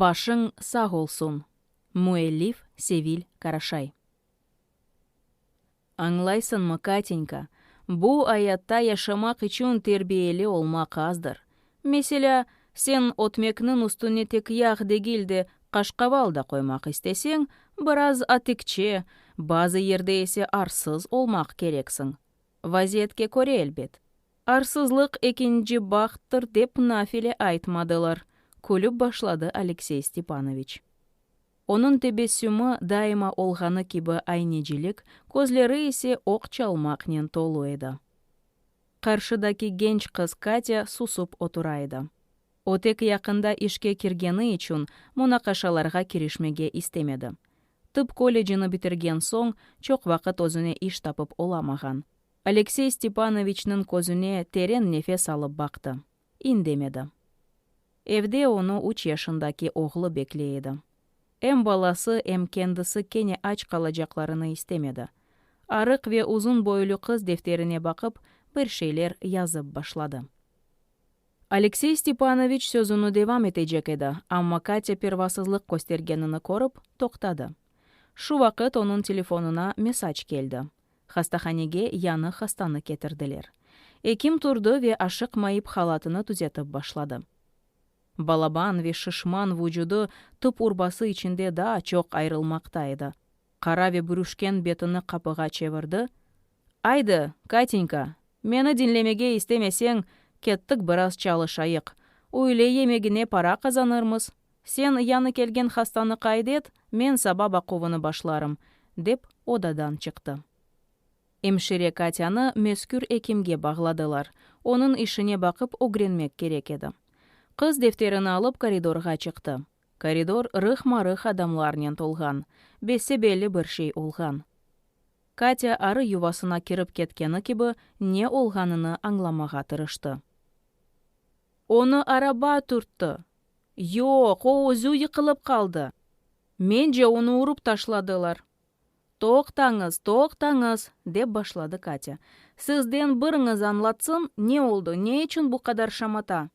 Başıñ sağ olsun! Müellif, Sevil Karaşay Añlaysıñmı, Katenka, bu ayatta yaşamaq içün terbiyeli olmaq azdır. Meselâ, sen ötmekniñ üstüne tek yağ degil de, qaşqaval da qoymaq isteseñ, biraz atikçe, bazı yerde ise arsız olmaq kereksiñ, vaziyetke köre elbet. Arsızlıq ekinci bahttır dep nafile aytmadılar, külip başladı Aleksey Stepanoviç. Onıñ tebessümi daima olğanı kibi aynecilik, közleri ise oq çalmaqnen tolu edi. Qarşıdaki genç qız Katâ susıp otura edi. O tek yaqında işke kirgeni içün, munaqaşalarğa kirişmege istemedi. Tıp köllecini bitirgen soñ, çoq vaqıt özüne iş tapıp olamağan. Aleksey Stepanoviçniñ közüne teren nefes alıp baqtı, indemedi. Evde onı üç yaşındaki oğlu bekley edi. Em balası, em kendisi kene aç qalacaqlarını istemedi. Arıq ve uzun boylu qız defterine baqıp, bir şeyler yazıp başladı. Aleksey Stepanoviç sözüni devam etecek edi, amma Katâ pervasızlıq köstergenini körip, toqtadı. Şu vaqıt onıñ telefonına mesac keldi. Hastahanege yañı hastanı ketirdiler. Ekim turdı ve aşıqmayıp halatını tüzetip başladı. Balaban ve şişman vucudı tıp urbası içinde daa çoq ayırılmaqta edi. Qara ve bürüşken betini qapığa çevirdi: Aydı, Katenka, meni diñlemege istemeseñ, kettik biraz çalışayıq, üyle yemegine para qazanırmız, sen yañı kelgen hastanı qayd et, men saba baquvını başlarım, dep odadan çıqtı. Emşire Katânı mezkür ekimge bağladılar, onıñ işine baqıp ögrenmek kerek edi. Qız defterini alıp, koridorğa çıqtı. Koridor rıqma-rıq adamlarnen tolğan, bese-belli bir şey olğan. Katâ arı yuvasına kirip ketkeni kibi, ne olğanını añlamağa tırıştı. Onı araba türtti. Yoq, o özü yıqılıp qaldı. Mence, onı urıp taşladılar. Toqtañız, toqtañız, dep başladı Katâ, sizden biriñiz añlatsın, ne oldı, ne içün bu qadar şamata?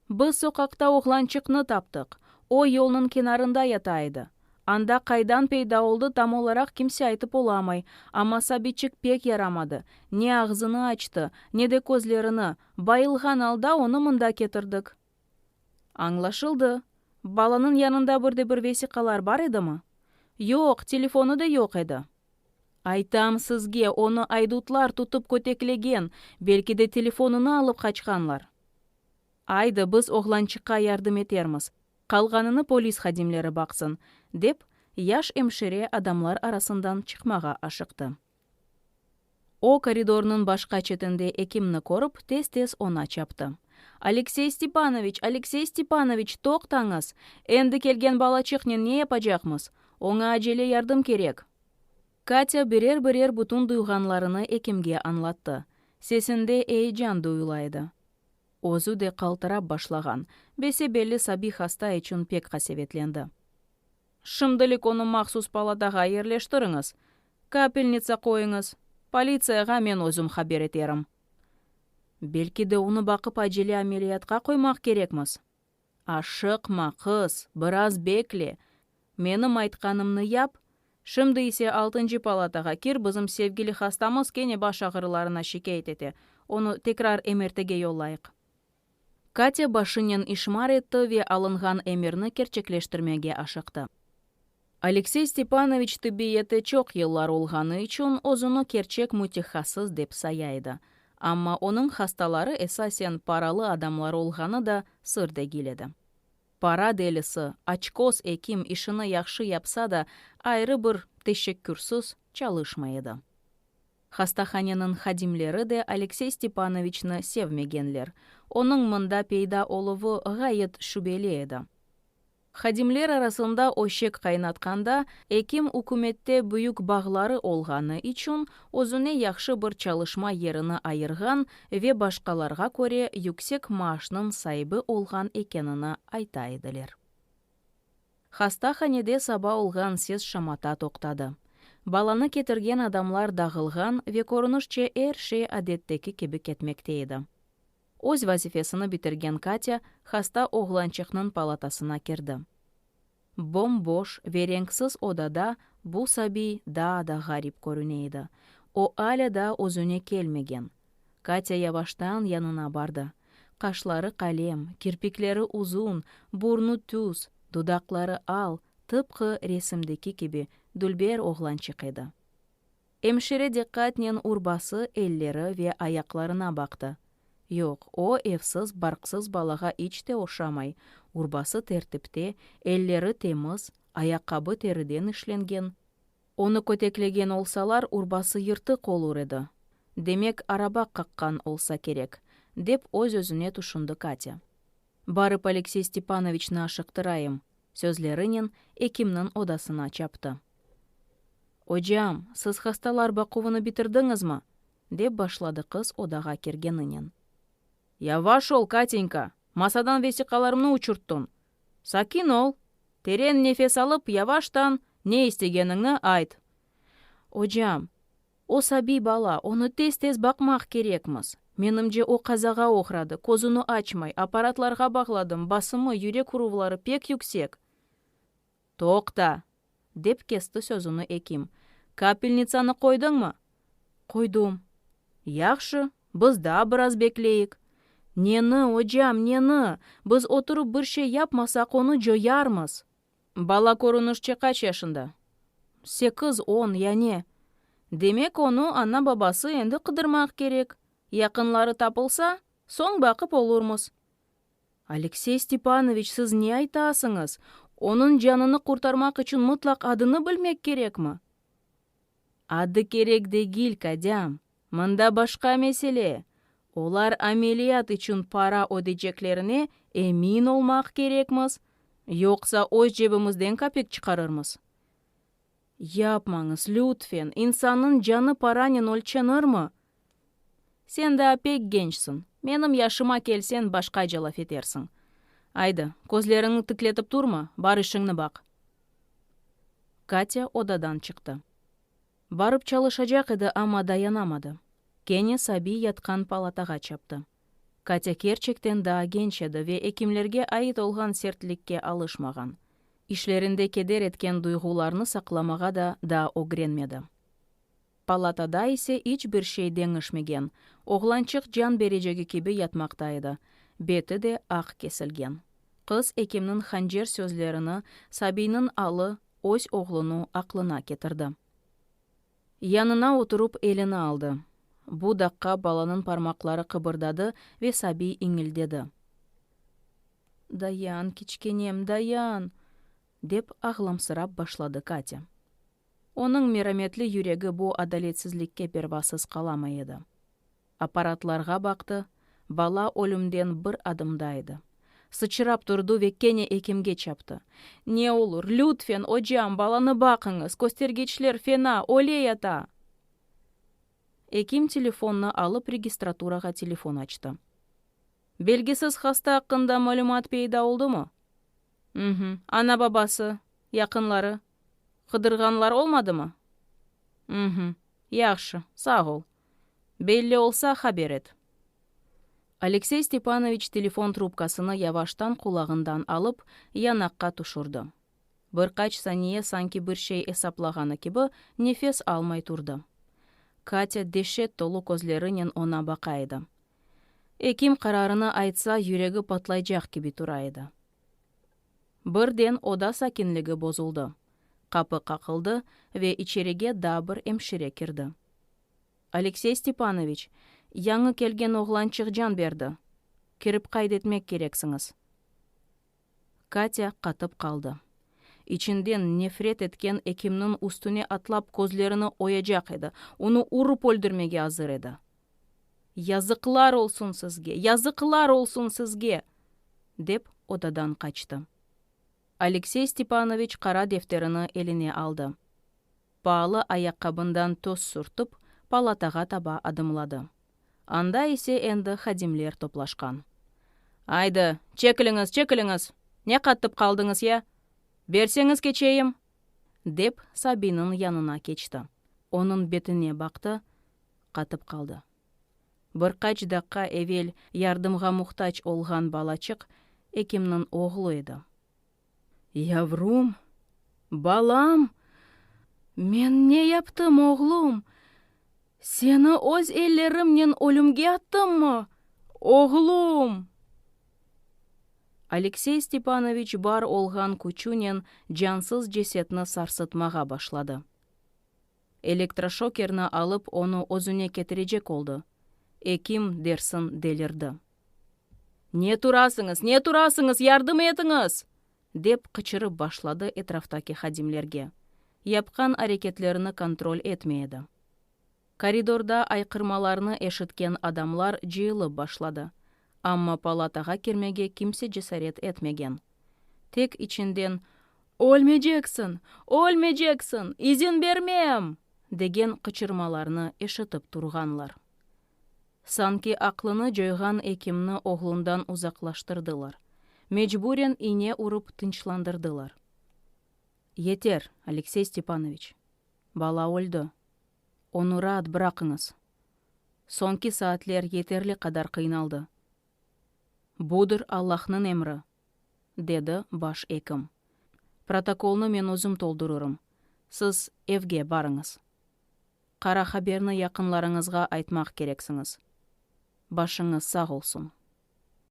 Biz soqaqta oğlançıqnı taptıq, o yolnıñ kenarında yata edi. Anda qaydan peyda oldı tam olaraq kimse aytıp olamay, amma sabiyçik pek yaramadı, ne ağzını açtı, ne de közlerini, bayılğan alda onı mında ketirdik. Añlaşıldı. Balanıñ yanında bir de bir vesiqalar bar edimi? Yoq, telefonı da yoq edi. Aytam sizge, onı aydutlar tutıp köteklegen, belki de telefonını alıp qaçqanlar. Aydı, biz oğlançıqqa yardım etermiz, qalğanını polis hadimleri baqsın, dep, yaş emşire adamlar arasından çıqmağa aşıqtı. O, koridornıñ başqa çetinde ekimni körip, tez-tez oña çaptı: Aleksey Stepanoviç, Aleksey Stepanoviç, toqtañız, endi kelgen balaçıqnen ne yapacaqmız, oña acele yardım kerek! Katâ birer-birer bütün duyğanlarını ekimge añlattı, sesinde eyecan duyula edi. Özü de qaltırap başlağan, bese-belli sabiy hasta içün pek qasevetlendi. Şimdilik onı mahsus palatağa yerleştiriñiz, kapelnitsa qoyuñız, politsiyağa men özüm haber eterim. Belki de onı baqıp acele ameliyatqa qoymaq kerekmiz? Aşıqma, qız, biraz bekle, menim aytqanımnı yap, şimdi ise altıncı palatağa kir, bizim sevgili hastamız kene baş ağrılarına şikâyet ete, onı tekrar MRTge yollayıq. Katâ başınen işmar etti ve alınğan emirni kerçekleştirmege aşıqtı. Aleksey Stepanoviç tibbiyette çoq yıllar olğanı içün, özüni kerçek mütehassıs dep saya edi, amma onıñ hastaları esasen paralı adamlar olğanı da sır degil edi. Para delisi, açköz ekim işini yahşı yapsa da, ayrı bir teşekkürsiz çalışmay edi. Hastahaneniñ hadimleri de Aleksey Stepanoviçni sevmegenler, onıñ mında peyda oluvı ğayet şübeli edi. Hadimler arasında öşek qaynatqanda, ekim ükümette büyük bağları olğanı içün, özüne yahşı bir çalışma yerini ayırğan ve başqalarğa köre yüksek maaşnıñ saibi olğan ekenini ayta ediler. Hastahanede saba olğan ses-şamata toqtadı. Balanı ketirgen adamlar dağılğan ve, körünişçe, er şey adetteki kibi ketmekte edi. Öz vazifesini bitirgen Katâ hasta oğlançıqnıñ palatasına kirdi. Bom-boş ve renksiz odada bu sabiy daa da ğarip körüne edi, o alâ daa özüne kelmegen. Katâ yavaştan yanına bardı, qaşları qalem, kirpikleri uzun, burnu tüz, dudaqları al, tıpqı resimdeki kibi dülber oğlançıq edi. Emşire diqqatnen urbası, elleri ve ayaqlarına baqtı. Yoq, o evsiz-barqsız balağa iç te oşamay, urbası tertipte, elleri temiz, ayaqqabı teriden işlengen. Onı köteklegen olsalar, urbası yırtıq olur edi, demek araba qaqqan olsa kerek, dep öz-özüne tüşündi Katâ. Barıp Aleksey Stepanoviçni aşıqtırayım, sözlerinen ekimniñ odasına çaptı. Ocam, siz hastalar baquvını bitirdiñizmi, dep başladı qız odağa kirgeninen. Yavaş ol, Katenka, masadan vesiqalarımnı uçurttıñ. Sakin ol, teren nefes alıp, yavaştan ne istegeniñni ayt. Ocam, o sabiy bala, onı tez-tez baqmaq kerekmiz. Menimce, o qazağa oğradı, közüni açmay, apparatlarğa bağladım, basımı, yürek uruvları pek yüksek. Toqta, dep kesti sözüni ekim, kapelnitsanı qoydıñmı? Qoydım. Yahşı, biz daa biraz bekleyik. Neni, ocam, neni? Biz oturıp bir şey yapmasaq, onı coyarmız. Bala körünişçe qaç yaşında? Sekiz, on, ya ne? Demek, onı ana-babası endi qıdırmaq kerek, yaqınları tapılsa, soñ baqıp olurmız. Aleksey Stepanoviç, siz ne aytasıñız, onıñ canını qurtarmaq içün mıtlaq adını bilmek kerekmi? Adı kerek degil, kadâm, mında başqa mesele, olar ameliyat içün para ödeyceklerine emin olmaq kerekmiz, yoqsa öz cebimizden kapik çıqarırmız. Yapmañız, lütfen, insannıñ canı paranen ölçenirmi? Sen daa pek gençsiñ, menim yaşıma kelseñ, başqace laf etersiñ. Aydı, közleriñni tikletip turma, bar işiñni baq. Katâ odadan çıqtı. Barıp çalışacaq edi, amma dayanamadı, kene sabiy yatqan palatağa çaptı. Katâ kerçekten daa genç edi ve ekimlerge ait olğan sertlikke alışmağan, işlerinde keder etken duyğularnı saqlamağa da daa ögrenmedi. Palatada ise iç bir şey deñişmegen, oğlançıq can berecegi kibi yatmaqta edi, beti de aq kesilgen. Qız ekimniñ hancer sözlerini, sabiyniñ alı, öz oğlunı aqlına ketirdi. Yanına oturıp, elini aldı. Bu daqqa balanıñ parmaqları qıbırdadı ve sabiy iñildedi. Dayan, kiçkenem, dayan, dep ağlamsırap başladı Katâ. Onıñ merametli yüregi bu adaletsizlikke pervasız qalamay edi. Apparatlarğa baqtı, bala ölümden bir adımda edi. Sıçrap turdı ve kene ekimge çaptı. Ne olur, lütfen, ocam, balanı baqıñız, köstergiçler fena, öleyata. Ekim telefonnı alıp, registraturağa telefon açtı. Belgisiz hasta aqqında malümat peyda oldımı? Ü-hı, ana-babası, yaqınları, qıdırğanlar olmadımı? Ü-hı, yahşı, sağ ol. Belli olsa, haber et. Aleksey Stepanoviç telefon trubkasını yavaştan qulağından alıp, yanaqqa tüşürdi. Bir qaç saniye sanki bir şey esaplağanı kibi, nefes almay turdı. Katâ deşet tolu közlerinen oña baqa edi. Ekim qararını aytsa, yüregi patlaycaq kibi tura edi. Birden oda sakinligi bozuldı. Qapı qaqıldı ve içerige daa bir emşire kirdi. Aleksey Stepanoviç, yañı kelgen oğlançıq can berdi. Kirip qayd etmek kereksiñiz. Katâ qatıp qaldı. İçinden nefret etken ekimniñ üstüne atlap közlerini oyacaq edi, onı urıp öldürmege azır edi. Yazıqlar olsun sizge, yazıqlar olsun sizge! Dep odadan qaçtı. Aleksey Stepanoviç qara defterini eline aldı. Paalı ayaqqabından toz sürtip, palatağa taba adımladı. Anda ise endi hadimler toplaşqan. Aydı, çekiliñiz, çekiliñiz, ne qatıp qaldıñız ya, berseñiz keçeyim, dep sabiyniñ yanına keçti. Onıñ betine baqtı, qatıp qaldı. Bir qaç daqqa evel yardımğa muhtac olğan balaçıq ekimniñ oğlu edi. Yavrum, balam, men ne yaptım, oğlum, seni öz ellerimnen ölümge attımmı, oğlum! Aleksey Stepanoviç bar olğan küçünen cansız cesetni sarsıtmağa başladı. Elektroşokerni alıp, onı özüne ketirecek oldı, ekim dersiñ delirdi: Ne turasıñız, ne turasıñız, yardım etiñiz, dep qıçırıp başladı etraftaki hadimlerge, yapqan areketlerini kontrol etmey edi. Koridorda ayqırmalarnı eşitken adamlar cıyılıp başladı, amma palatağa kirmege kimse cesaret etmegen, tek içinden: Ölmeyceksiñ, ölmeyceksiñ, izin bermem, degen qıçırmalarnı eşitip turğanlar. Sanki aqlını coyğan ekimni oğlundan uzaqlaştırdılar, mecburen ine urıp tınçlandırdılar: Yeter, Aleksey Stepanoviç, bala öldi, onı raat bıraqıñız, soñki saatler yeterli qadar qıynaldı, budır Allahnıñ emri, dedi baş ekim, protokolnı men özüm toldurırım, siz evge barıñız, qara haberni yaqınlarıñızğa aytmaq kereksiñiz, başıñız sağ olsun.